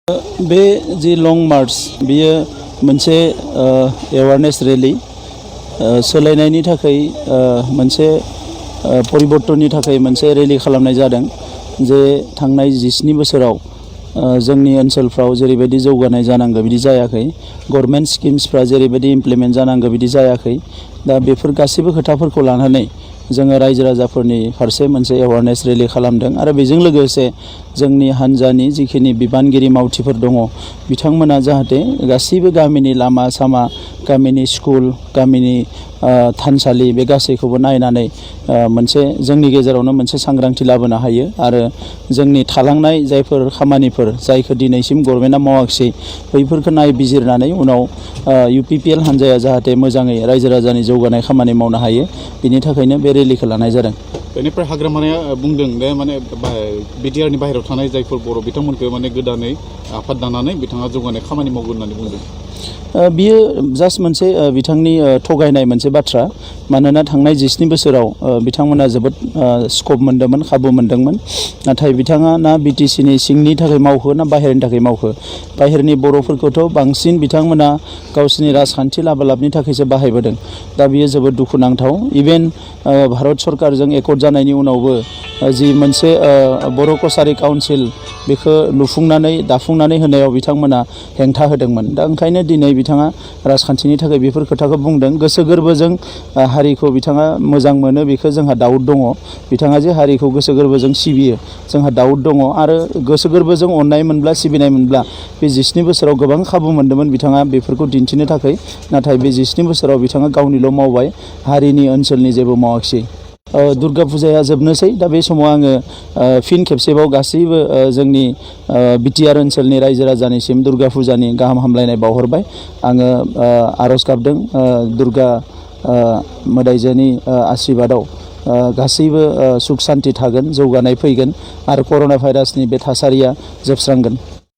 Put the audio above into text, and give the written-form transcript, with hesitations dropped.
बे जि लं मार्च बियो मोनसे एवारनेस रेली सोलायनायनि थाखाय मोनसे परिबर्तननि थाखाय मोनसे रेली खालामनाय जादों जे थांनाय 17 बोसोराव जोंनि ओनसोलफ्राव जेरैबायदि जौगानाय जानांगौ बिदि जायाखै गभर्नमेन्ट स्किम्सफ्रा जेरैबायदि इमप्लिमेन्ट जानांगौ बिदि जायाखै दा बेफोर गासैबो खोथाफोरखौ लानानै जोङो रायजो राजाफोरनि फारसे मोनसे एवारनेस रेली खालामदों आरो बेजों लोगोसे जोंनि हान्जानि जिखिनि बिबानगिरि मावथिफोर दङ बिथांमोना जाहाथे गासैबो गामिनि लामा सामा गामिनि स्कुल गामिनि थानसालि बे गासैखौबो नायनानै मोनसे जोंनि गेजेरावनो मोनसे सांग्रांथि लाबोनो हायो आरो जोंनि थालांनाय जायफोर खामानिफोर जायखौ दिनैसिम गभर्नमेन्टआ मावाखिसै बैफोरखौ नायबिजिरनानै उनाव UPPL हान्जाया जाहाथे मोजाङै रायजो राजानि जौगानाय खामानि मावनो हायो बिनि थाखायनो बे रेलीखौ लानाय जादों। बेनिफ्राय हाग्रामाया बुंदों दे माने BTRनि बाहेरायाव थानाय जायफोर बर' बिथांमोनखौ माने गोदानै आफाद दानानै बिथाङा जौगानाय खामानि मावगोन होननानै बुंदों। बियो जास्ट मोनसे बिथांनि थगायनाय मोनसे बाथ्रा मानोना थांनाय 17 बोसोराव बिथांमोना जोबोद स्कप मोन्दोंमोन खाबु मोन्दोंमोन नाथाय बिथाङा ना BTCनि सिंनि थाखाय मावखो ना बाहेरनि थाखाय मावखो बाहेरनि बर'फोरखौथ' बांसिन बिथांमोना गावसिनि राजखान्थि लाबोलाबनि थाखायसो बाहायबोदों दा बियो जोबोद दुखुनांथाव इभेन भारत सरकारजों एकर्ड जानायनि उनावबो जि मोनसे बर' कसारि काउन्सिल बेखौ लुफुंनानै दाफुंनानै होनायाव बिथांमोना हेंथा होदोंमोन दा ओंखायनो दिनै बिथाङा राजखान्थिनि थाखाय बेफोर खोथाखौ बुंदों गोसो गोरबोजों हारिखौ बिथाङा मोजां मोनो बेखौ जोंहा दाउट दङ बिथाङा जे हारिखौ गोसो गोरबोजों सिबियो जोंहा दाउट दङ आरो गोसो गोरबोजों अननाय मोनब्ला सिबिनाय मोनब्ला बे 17 बोसोराव गोबां खाबु मोन्दोंमोन बिथाङा बेफोरखौ दिन्थिनो थाखाय नाथाय बे 17 बोसोराव बिथाङा गावनिल' मावबाय हारिनि ओनसोलनि जेबो मावाखिसै। दुर्गा फुजाया जोबनोसै दा बे समाव आङो फिन खेबसेबाव गासैबो जोंनि BTR ओनसोलनि रायजो राजानिसिम दुर्गा फुजानि गाहाम हामलायनाय बावहरबाय आङो आर'ज गाबदों दुर्गा मोदायजोनि आशीर्बादाव गासैबो सुख सान्ति थागोन जौगानाय फैगोन आरो कर'ना भाइरासनि बे थासारिया जोबस्रांगोन।